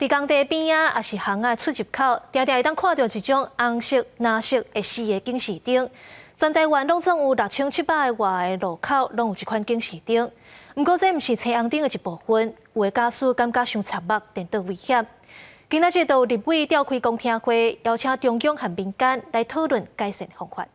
佇工地邊仔，抑是巷仔出入口，定定會當看著這種紅色、藍色會熄的警示燈。全台灣攏總有6700外个路口，攏有這款警示燈。毋過這毋是青紅燈的一部分，有的駕駛感覺傷插目，顛倒危險。今仔日就有立委召開公聽會，邀請中央和民間來討論改善方法。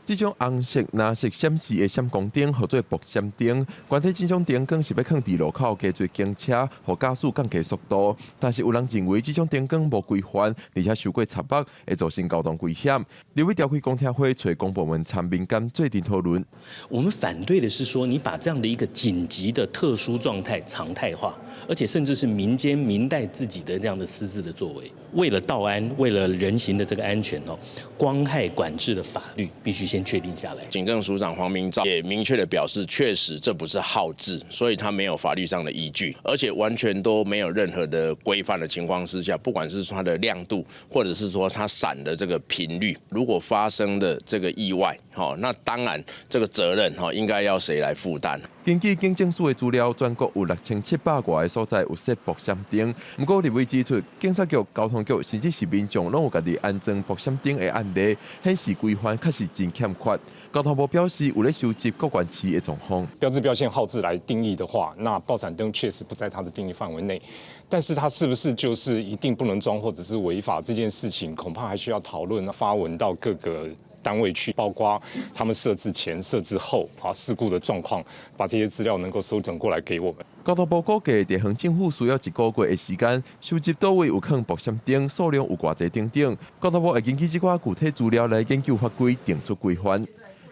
這種紅色、藍色閃示的閃光燈，號做爆閃燈。原底這種燈光是欲囥佇路口，加濟警車，予駕駛降低速度。但是有人認為這種燈光無規範，而且傷過插目，會造成交通危險。立委召開公聽會，揣公部門參民間做陣討論。我們反對的是說，你把這樣的一個緊急的特殊狀態常態化，而且甚至是民間民代自己的這樣的私自的作為，為了道安，為了人行的這個安全哦，光害管制的法律必須先確定下來。警政署長黃明昭也明確的表示，確實這不是號誌，所以他沒有法律上的依據，而且完全都沒有任何的規範的情況之下，不管是它的亮度，或者是說它閃的這個頻率，如果發生的這個意外，那當然這個責任應該要誰來負擔？根據警政署的資料，全國有6700外個所在有設爆閃燈。毋過立委指出，警察局、交通局甚至是民眾攏有家己安裝爆閃燈的案例，顯示規範確實真欠缺。交通部表示，有咧收集各縣市的狀況。標誌標線號誌來定義的話，那爆閃燈確實不在它的定義範圍內。但是它是不是就是一定不能裝或者是違法這件事情，恐怕還需要討論，發文到各個單位去，包括他們設置前、設置後啊事故的狀況，把這些資料能夠收整過來給我們。交通部估計，地方政府需要一個月的時間，收集佗位有囥爆閃燈數量有偌濟等等。交通部會根據這寡具體資料來研究法規，定出規範。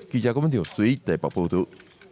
記者郭文條水台北報道。